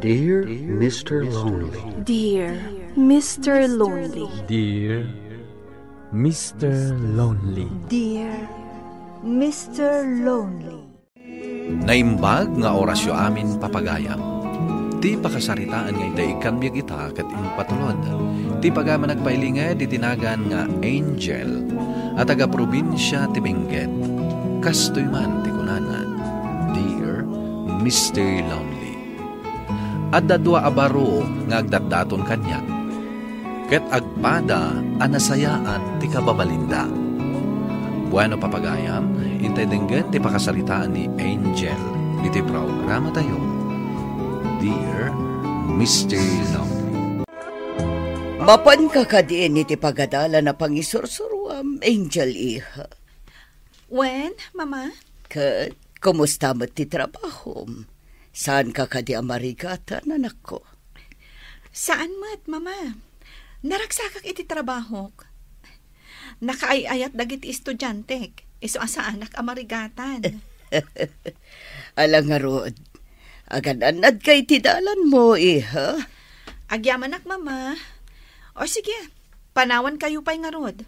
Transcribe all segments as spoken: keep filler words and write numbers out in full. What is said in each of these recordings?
Dear Mister Lonely. Dear Mister Lonely. Dear Mister Lonely. Dear Mister Lonely. Naimbag nga orasyo amin, papagayam. Ti pakasaritaan nga intay ikkan biag ita ket impatulod. Ti pagayam a nagpailinged iti nagan nga Angel a taga-probinsia ti Benguet. Kastoy man ti kunana, Dear Mister Lonely. Adda dua a baro nga agdatdaton kaniak, ket agpada a nasayaat ti kababalinda. Bueno, papagayam, intay denggen ti pakasaritaan ni Angel iti programatayo, Dear Mister Lonely. Mapanka kadi iti pagadalan a pangisursuruam, Angel, iha? Wen, Mama? Ket, kumusta met ti trabahom? Saanka kadi a marigatan, anakko? Saan met, Mama. Naragsakak iti trabahok. Nakaay-ayat dagiti estudiantek, isu a saanak a marigatan. Ala ngarud, agan-annadka iti dalanmo, iha? Agyamanak, Mama. O sige, panawankayo pay ngarud.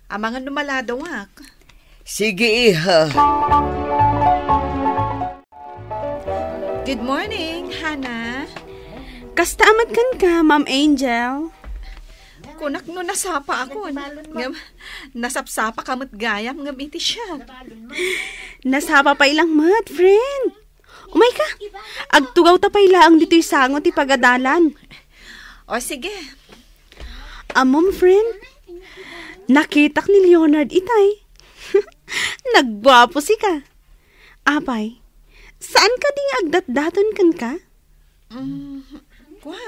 Amangan no maladawak. Sige, iha. Good morning, Hana. Kasta met kenka, Ma'am Angel? Kunak no nasapa ako, ngem nasapsapa ka met gayam ngem iti siak. Nasapa pay lang met, friend. Umayka. Agtugawta pay laeng ditoy sango ti pagadalan. O, sige. Ammom, friend, nakitak ni Leonard itay. Nagguapo sika. Apay, saan kadi nga agdatdaton kenka? Mm, kua,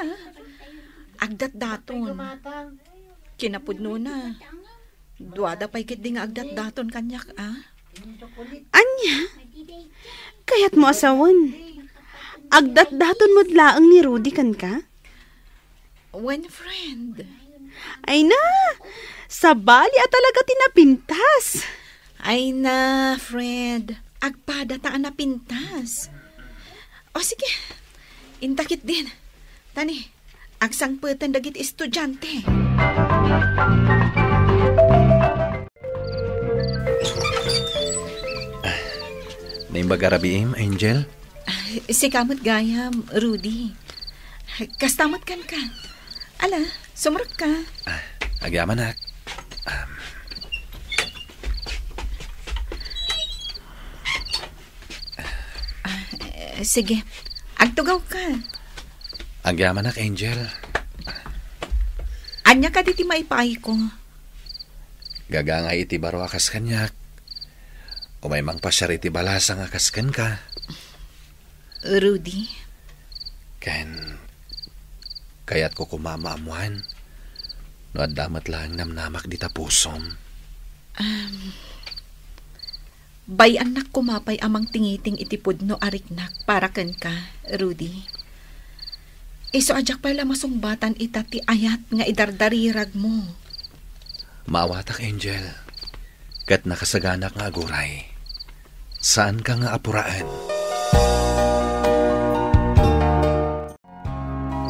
agdatdaton. Kinapudnona, duada pay ketdi nga agdatdaton kaniak, a? Ania? Kayatmo a sawen, agdatdaton met laeng ni Rudy kenka? Wen, friend. Ay na, sabali a talaga ti napintas. Ay na, friend, agpadata a napintas. O sige, inta ketdin. Tani, agsangpeten dagiti estudiante. Naimbag a rabiim, Angel? Ah, sika met gayam, Rudy. Kasta met kenka. Ala, sumrekka. Ah, agyamanak. Um. Ah, eh, sige. Agtugawka. Agyamanak, Angel. Ania kadi ti maipaayko? Gagangay iti baro a kas kaniak. Umay mangpasiar iti balasang a kas kenka. Rudy? Ken, kayatko koma a maammoan no adda met laeng namnamak dita pusom. Um, bay-annak koma pay a mangtingiting iti pudno a riknak para kenka, Rudy. Isu a diak pay la masungbatan ita ti ayat nga idardariragmo. Maawatak, Angel, ket nakasaganak nga aguray. Saanka nga apuraen.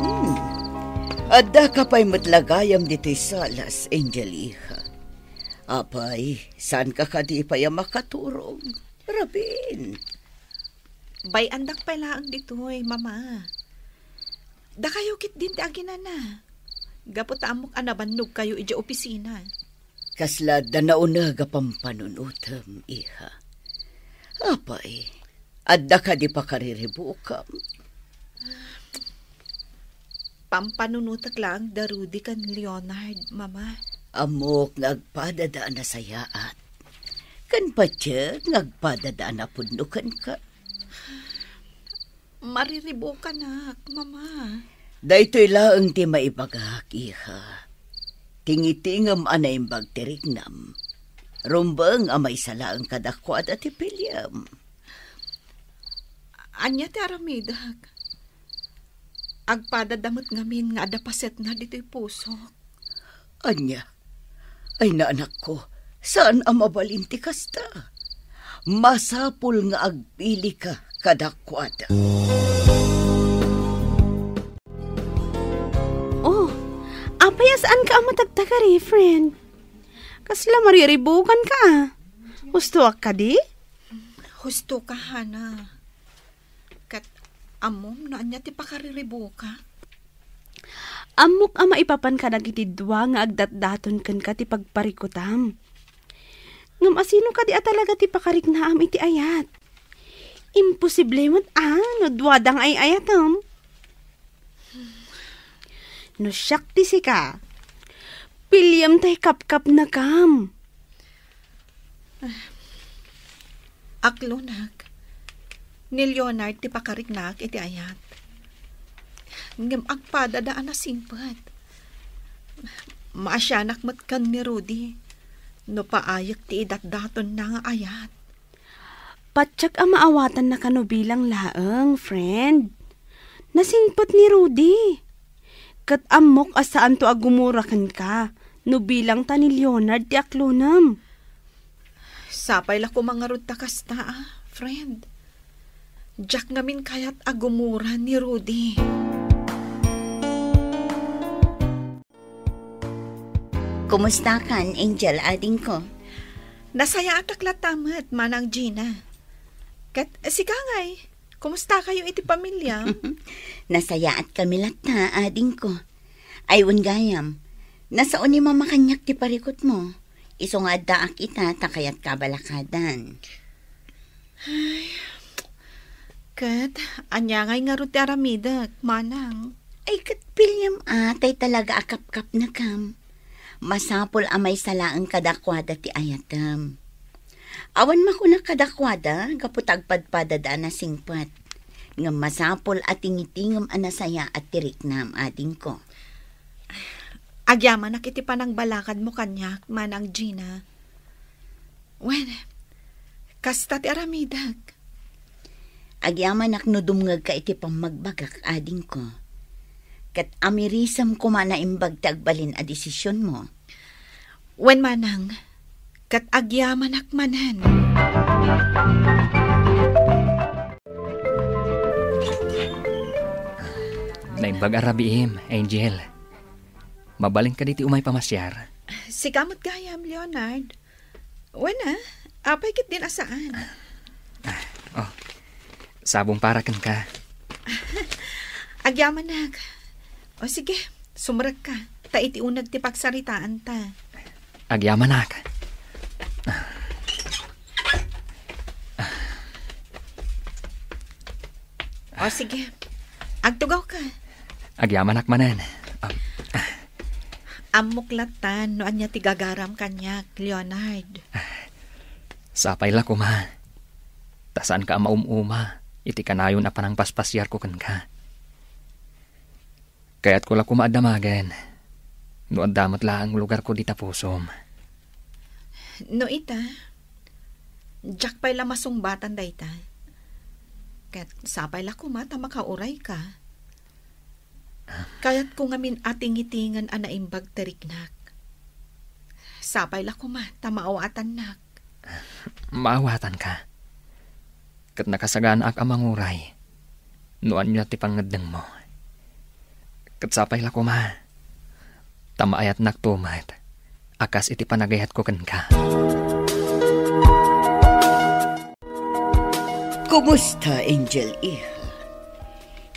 Hmm. Addaka pay met la gayam ditoy salas, Angel, iha. Apay, saanka kadi pay a makaturog? Rabin. Bay-andak pay laeng ditoy, Mama. Dakayo ketdin ti aginana. Gapu ta ammok a nabannogkayo idiay opisina. Kasla adda nauneg a pampanunotem, iha. Apay, adda kadi pakariribukam? Pampanunotek laeng da Rudy ken Leonard, Mama. Ammok nga agpadada a nasayaat. Ken patiek nga agpadada a napudno kenka. Mariribukanak, Mama. Daytoy laeng ti maibagak, iha. Tingitingem a naimbag ti riknam. Rumbeng a maysa laeng kadakuada ti piliem. Ania ti aramidek? Agpadada met ngamin nga adda pasetna ditoy pusok. Ania? Ay, anakko, saan a mabalin ti kasta. Masapul nga agpilika kadakuada. Saanka a matagtagari, friend? Kasla mariribukanka a. Hustoak kadi? Hustoka, Hana. Ket ammom no ania ti pakariribuka? Ammok a maipapan kadagiti dua nga agdatdaton kenka ti pagparikutam. Ngem asino kadi a talaga ti pakariknaam iti ayat? Imposible met a no duada nga ay-ayatem. No siak ti sika, piliem tay kapkapnakam. Aklonak, ni Leonard ti pakariknaak iti ayat. Ngem agpadada a nasingpet. Maasianak met ken ni Rudy no paayek ti idatdatonna nga ayat. Patiek a maawatannaka no bilang laeng, friend. Nasingpet ni Rudy. Ket ammok a saanto a gumura kenka no bilang ta ni Leonard ti aklonem. Sapay la koma ngarud ta kasta, a, friend. Diak ngamin kayat a gumura ni Rudy. Kumustakan, Angel, adingko? Nasayaatak latta met, Manang Gina. Ket sika ngay, kumustakayo iti pamilya? Nasayaatkami latta, adingko. Ay, wen gayam, nasao ni Mama kaniak ti parikutmo. Isu nga addaak ita ta kayatka a balakadan. Ay, ket ania ngay ngarud ti aramidek, Manang? Ay, ket piliem a tay talaga a kapkapnakam. Masapul a maysa laeng kadakuada ti ayatem. Awan makunak kadakuada gapu ta agpadpadada a nasingpet. Ngem masapul a tingitingem a nasayaat ti riknam, adingko. Agyamanak iti panangbalakadmo kaniak, Manang Gina. Wen, kasta ti aramidek. Agyamanak no dumngegka iti pammagbagak, adingko. Ket amirisem koma a naimbag ti agbalin a desisionmo. Wen, Manang, ket agyamanak manen. Naimbag a rabiim, Angel. Mabalinka ditoy umay pamasiar? Sika met gayam, Leonard. Wen a, apay ketdin a saan? Ah, oh. Sabong para kenka. Agyamanak. O sige, sumrekka. Ta iti uneg ti pagsaritaanta. Agyamanak. O sige, agtugawka. Agyamanak manen. Am, Ammok latta no ania ti gagaram kaniak, Leonard. Sapay la koma. Ta saanka a maum-uma iti kanayon a panangpaspasiarko kenka. Kayatko la koma a damagen no adda met laeng lugarko dita pusom. No ita, diak pay la masungbatan dayta. Ket sapay la koma ta makaurayka. Kayatko ngamin a tingitingen a naimbag ti riknak. Sapay la koma ta maawatannak. Maawatanka. Ket nakasaganaak a manguray no ania ti pangngeddengmo. Ket sapay la koma ta maayatnakto met a kas iti panagayatko kenka. Kumusta, Angel, iha?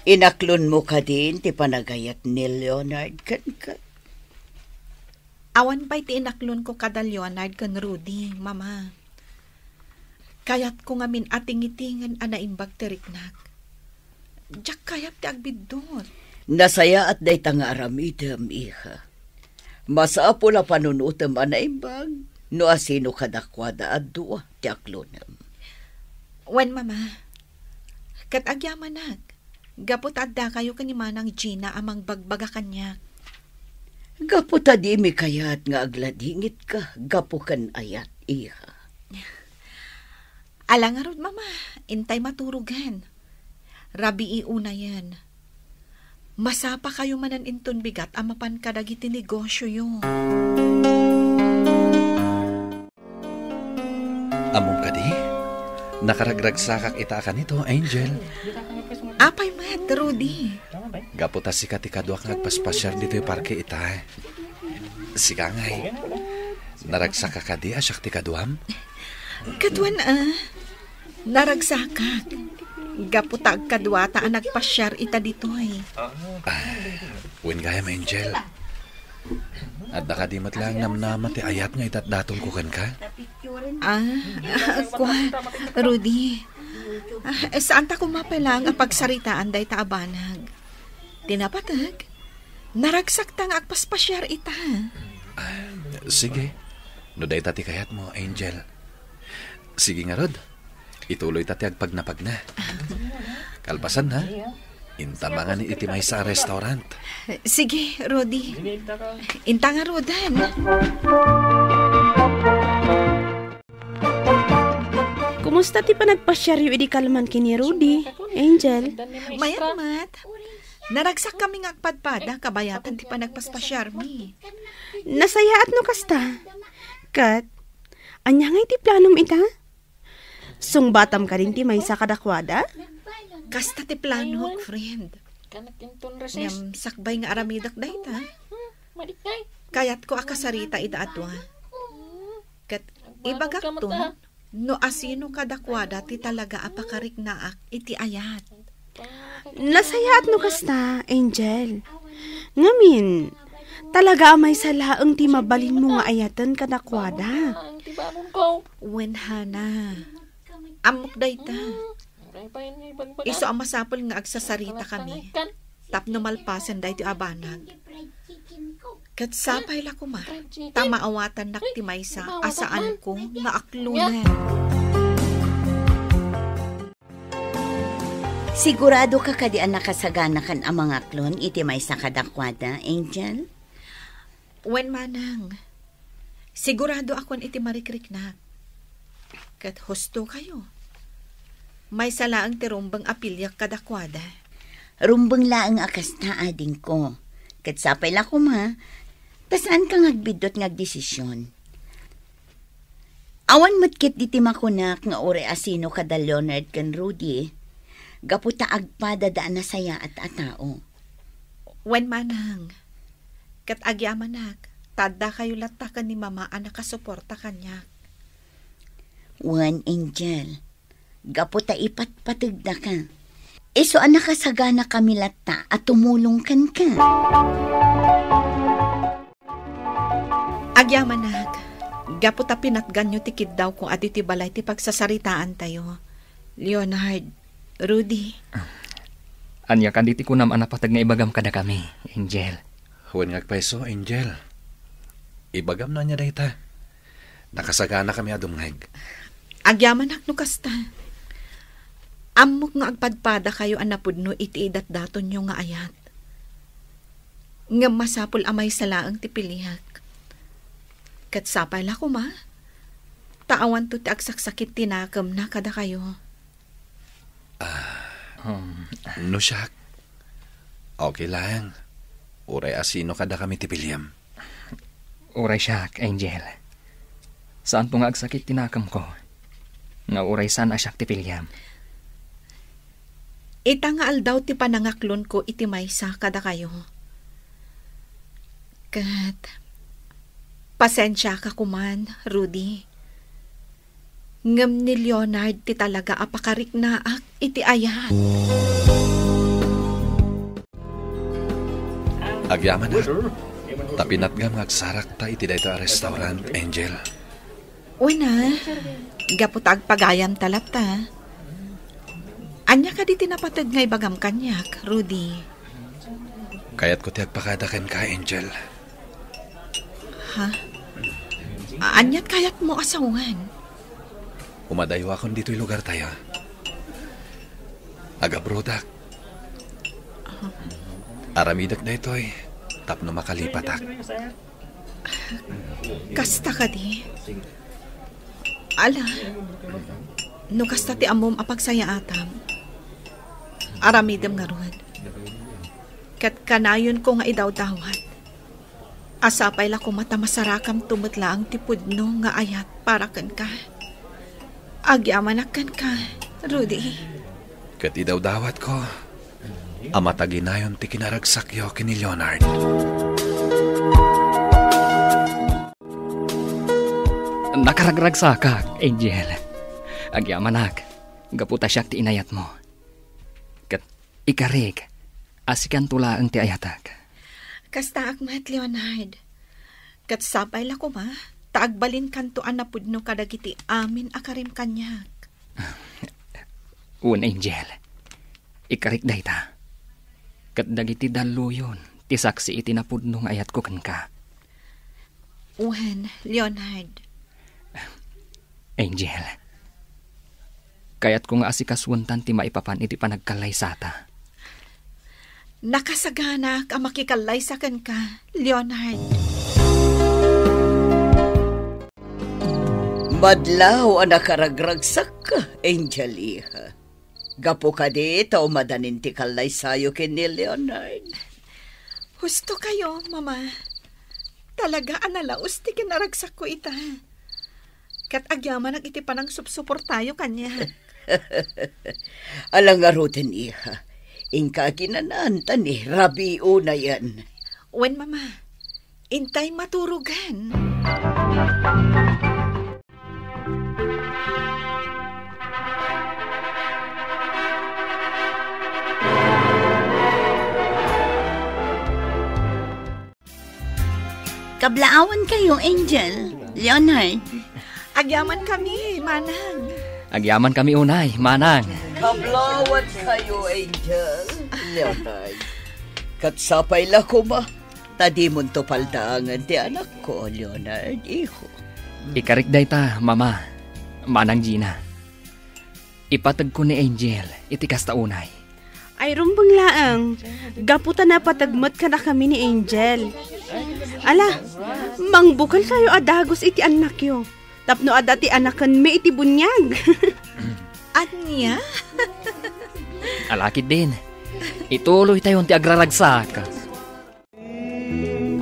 Inaklonmo kadin ti panagayat ni Leonard kenka? Awan pay ti inaklonko kada Leonard ken Rudy, Mama. Kayatko ngamin a tingitingen a naimbag ti riknak. Diak kayat ti agbiddut. Nasayaat dayta nga aramidem, iha. Masapul a panunotem a naimbag no asino kadakuada a dua ti aklonem. Wen, Mama. Ket agyamanak, gapu ta addakayo ken ni Manang Gina a mangbagbaga kaniak. Gapu ta dimi kayat nga agladingitka gapu ken ayat, iha. Ala ngarud, Mama, intay maturogen. Rabii unayen. Masapakayo manen inton bigat a mapan kadagiti negosioyo. Ammom kadi? Nakaragragsakak ita a kanito, Angel. Apay met, Rudy? Gapu ta sika ti kaduak nga agpaspasiar ditoy parke ita. Sika ngay. Naragsakka kadi a siak ti kaduam? Kaduan a. Naragsakak. Gapu ta agkaduata a nagpasiar ita ditoy. Ah, wen gayam, Angel. Adda kadi met laeng namnama ti ayat nga idatdatonko kenka? Ah, kua, Rudy. Ah, saanta koma pay laeng a pagsaritaan dayta a banag. Ti napateg, naragsakta nga agpaspasiar ita. Ah, sige. No dayta ti kayatmo, Angel. Sige ngarud. Ituloyta ti agpagnapagna. Kalpasanna, inta mangan iti maysa a restaurant. Sige, Rudy. Inta ngaruden. Kumusta ti panagpasiaryo idi kalman ken ni Rudy, Angel? Mayat met. Naragsakkami nga agpadpada kabayatan ti panagpaspasiarmi. Nasayaat no kasta. Ket, ania ngay ti planom ita? Sungbatam kadin ti maysa kadakuada? Kasta ti planok, friend. Ngem sakbay nga aramidek dayta, kayatko a kasarita ida a dua. Ket ibagakton no asino kadakuada ti talaga a pakariknaak iti ayat. Nasayaat no kasta, Angel. Ngamin, talaga a maysa laeng ti mabalinmo nga ayaten kadakuada. Wen, Hana. Ammok dayta. Isu a masapul nga agsasarita kami tapno malpasen daytoy a banag. Ket sapay la koma ta maawatannak ti maysa a saanko nga aklonen. Siguradoka kadi a nakasaganakan a mangaklon iti maysa kadakuada, Angel? Wen manang, siguradoakon iti marikriknak. Ket husto kayo. Maysa laeng ti rumbeng a piliak kadakuada. Rumbeng laeng a kasta, adingko. Ket sapay la koma, ta saanka nga agbiddut nga agdesision. Awan met ketdi ti makunak nga uray asino kada Leonard ken Rudy, gapu ta agpadada a nasayaat a tao. Wen manang, ket agyamanak, ta adda kayo latta ken ni Mama a nakasuporta kaniak. Wen, Angel, gapu ta ipatpategdaka. Isu a nakasaganakami latta a tumulong kenka. Agyamanak, gapu ta pinatganyo ti kiddawko a ditoy balay ti pagsasaritaantayo. Leonard, Rudy. Ania kadi ti kunam a napateg nga ibagam kadakami, Angel? Wen nga agpayso, Angel. Ibagam no ania dayta. Nakasaganakami a dumngeg. Agyamanak no kasta. Ammok nga agpadpadakayo a napudno iti idatdatonyo nga ayat. Ngem masapul a maysa laeng ti piliak. Ket sapay la koma, ta awanto ti agsaksakit ti nakemna kadakayo. Ah, Um, no siak, okay laeng. Uray asino kadakami ti piliem. Uray siak, Angel. Saanto nga agsakit ti nakemko, nga uray saan a siak ti piliem. Ita nga aldaw ti panangaklonko iti maysa kadakayo. Ket, pasensiaka koman, Rudy. Ngem ni Leonard ti talaga a pakariknaak iti ayat. Agyamanak, ta pinatgam nga agsarakta iti dayta a restaurant, Angel. Wen a, gapu ta agpagayamta latta. Ania kadi ti napateg nga ibagam kaniak, Rudy? Kayatko ti agpakada kenka, Angel. Ha? A-, aniat kayatmo a sawen? Umadayuakon ditoy lugartayo. Agabrodak. Aramidek daytoy tapno makalipatak. Kasta kadi? Ala, no kasta ti ammom a pagsayaatam, aramidem ngarud. Ket kanayonko nga idawdawat a sapay la koma ta masarakamto met laeng ti pudno nga ayat para kenka. Agyamanak kenka, Rudy. Ket idawdawatko a mataginayon ti kinaragsakyo ken ni Leonard. Nakaragragsakak, Angel. Agyamanak, gapu ta siak ti inayatmo. Ket ikarik a sikanto laeng ti ayatek. Kastaak met, Leonard. Ket sapay la koma, ta agbalinkanto a napudno kadagiti amin a karim kaniak. Wen, Angel. Ikarik dayta. Ket dagiti dalluyon ti saksi iti napudno nga ayatko kenka. Wen, Leonard. Angel, kayatko nga asikasuentan ti maipapan iti panagkallaysata. Nakasaganak a makikallaysa kenka, Leonard. Madlaw a nakaragragsakka, Angel, iha. Gapu kadi ta umadanin ti kallaysayo ken ni Leonard. Husto kayo, Mama. Talaga a nalaus ti kinaragsakko ita. Ket agyamanak iti panangsupsuportayo kaniak. Ala ngaruden, iha. Inka aginan-an ta ni rabiunayan. Wen, Mama. Intay maturogen. Kablaawan kayo, Angel, Leonard. Agyaman kami, Manang. Agyaman kami unay, Manang. Kablaawan kayo, Angel, Leonard. Ket sapay la koma, ta dimonto paldaangen ti anakko, Leonard, iho. Ikarik dayta, Mama, Manang Gina. Ipategko ni Angel iti kasta unay. Ay, rumbeng laeng. Gapu ta napateg met kadakami ni Angel. Ala, mangbukel kayo a dagus iti annakyo. Tapno adda ti anakenmi iti buniag. Ania? Alakid din. Ituloy tayon ti agraragsak.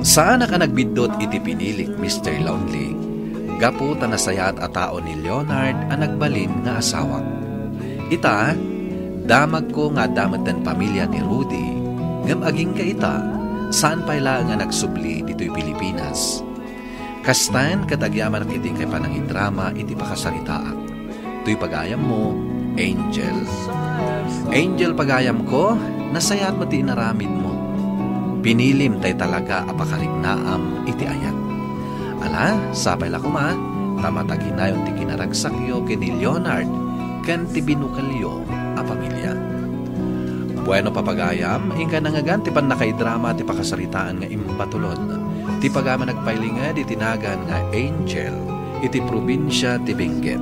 Saanak a nagbiddut iti pinilik, Mister Lonely, gapu ta nasayaat a tao ni Leonard a nagbalin nga asawak. Ita, damagko nga adda metten pamilia ni Rudy, ngem agingga ita, saan pay laeng a nagsubli ditoy Pilipinas. Kastaen ket agyamanak iti inkay panangidrama iti pakasaritaak. Toy pagayammo, Angel. Angel, pagayamko, nasayaat met ti inaramidmo. Pinilim tay talaga a pakarignaam iti ayat. Ala, sapay la koma, ta mataginayon ti kinaragsakyo ken ni Leonard ken ti binukelyo a pamilia. Bueno, papagayam, inka nangngegan ti pannakaidrama ti pakasaritaan nga imbatulod. Ti pagayam a nagpailinged iti nagan nga Angel iti probinsia ti Benguet.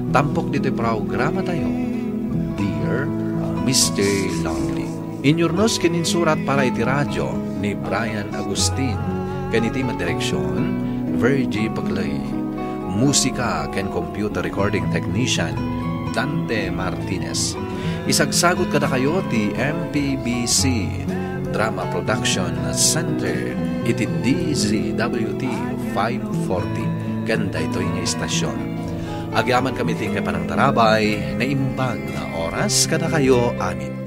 Tampok ditoy programatayo, Dear Mister Lonely. Inyurnos ken insurat para iti radio ni Brian Agustin, ken iti madireksion, Virgie Paglay. Musika ken computer recording technician, Dante Martinez. Isagsagut kadakayo ti M P B C Drama Production Center iti D Z W T five forty ken daytoy nga istasyon. Agyamankami ti inkay panangtarabay, naimbag nga oras kadakayo amin.